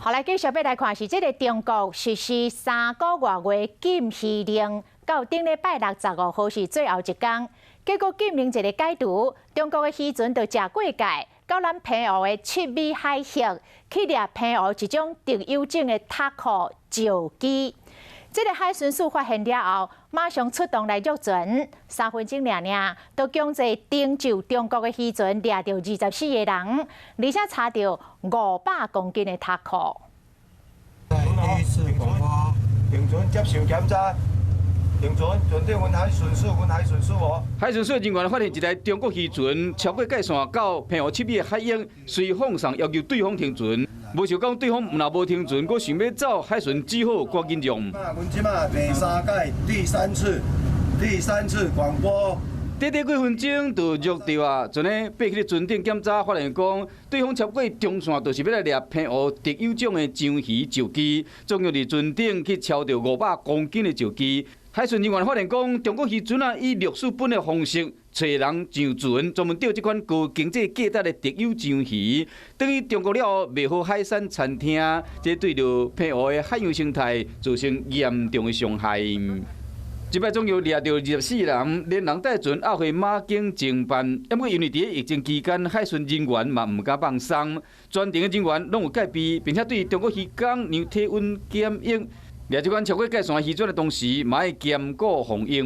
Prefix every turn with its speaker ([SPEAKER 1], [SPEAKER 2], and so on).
[SPEAKER 1] 好來，繼續欲來看是這个中國實施3個外月禁漁令，到頂禮拜六15號是最後一工。結果禁令一个解除，中國的漁船就食過界，到咱澎湖的七美海域去掠澎湖一種特有種的鯵殼石鯽。這个海巡署發現了後，馬上出動來捉船，3分鐘爾爾，就強制停止中國的漁船掠著24個人，而且查著500公斤的鯵殼。
[SPEAKER 2] 第一次廣播，
[SPEAKER 3] 停船接受檢查。停船，船長，阮海巡署，阮海巡署哦。
[SPEAKER 4] 海巡署人員發現一台中國漁船超過界線到澎湖七美的海域，隨放送要求對方停船。無想講對方毋但無停船，閣想欲走，海巡只好趕緊讓。
[SPEAKER 3] 阮這馬第三屆第三次，第三次廣播。
[SPEAKER 4] 短短幾分鐘就約著啊！陣呢爬去船頂檢查，發現講對方超過中線，就是欲來掠澎湖特有種的章魚石鯽，總共佇船頂去抄著500公斤的石鯽。海巡人員發現講，中國漁船啊以掠書本的方式揣人上船，專門釣這款高經濟價值的特有章魚，轉去中國了後賣予海產餐廳，這對著澎湖的海洋生態造成嚴重的傷害。這擺總共掠著24人，連人帶船押回馬警偵辦。毋過因為佇咧疫情期間，海巡人員嘛毋敢放鬆，全程的人員攏有戒備，並且對中國漁工量體溫檢疫。掠這款超過界線漁船的同時，嘛愛兼顧防疫。